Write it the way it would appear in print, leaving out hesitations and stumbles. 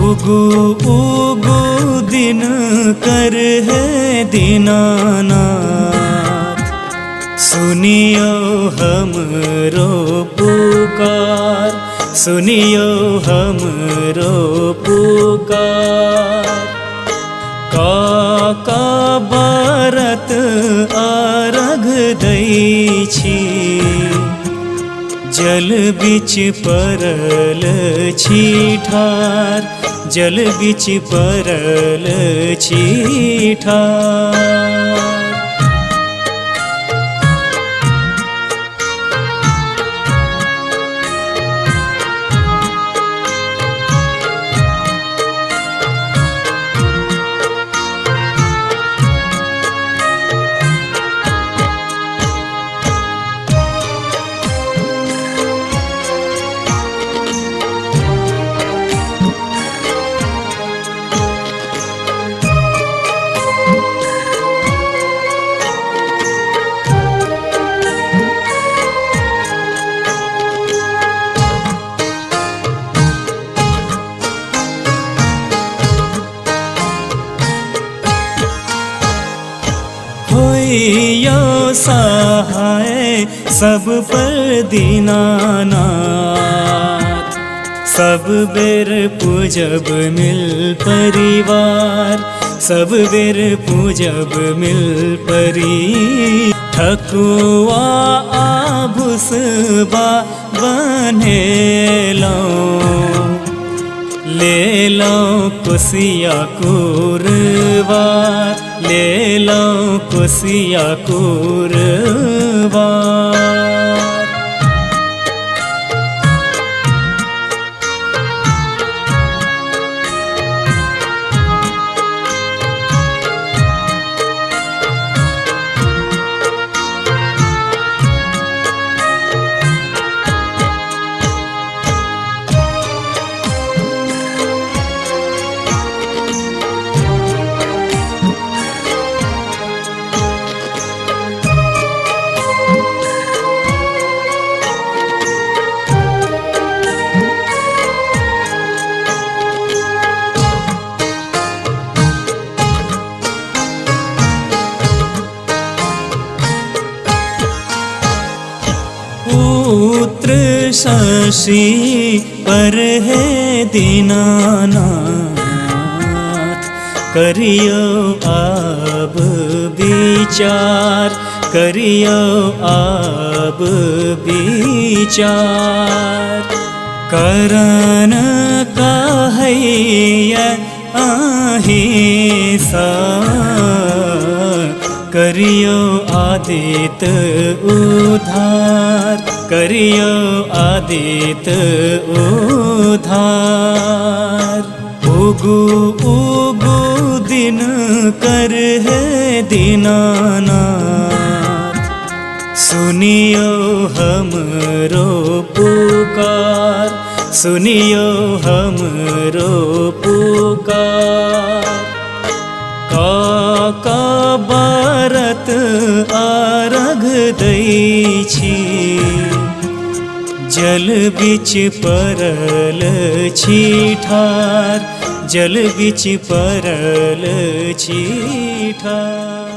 उगु उगु दिन कर है दीनानाथ, सुनियो हमरो पुकार, सुनियो हमरो पुकार। का बारत आरघ दै छी, जल बिच परल छी ठार, जल बिच परल छी ठार। होइयो सहाय सब पर दीनानाथ, सब बेर पूजब मिल परिवार, सब बेर पूजब मिल परी। ठकुआ आभूषबा बनेलौं, ले लौं कोसिया कुरवार, ले लौं कोसिया कुरवार। पुत्र शशि पर है दीनानाथ, करियो अब विचार, करियो अब विचार। करन कहैया अहिंसा, करियो आदित उधार, करियो आदित उधार। उगु उगु दिन कर है दीनानाथ, सुनियो हमरो पुकार, सुनियो हमरो पुकार। का बारत आरघ दै छी, जल बिच परल छी ठार, जल बिच परल छी ठार।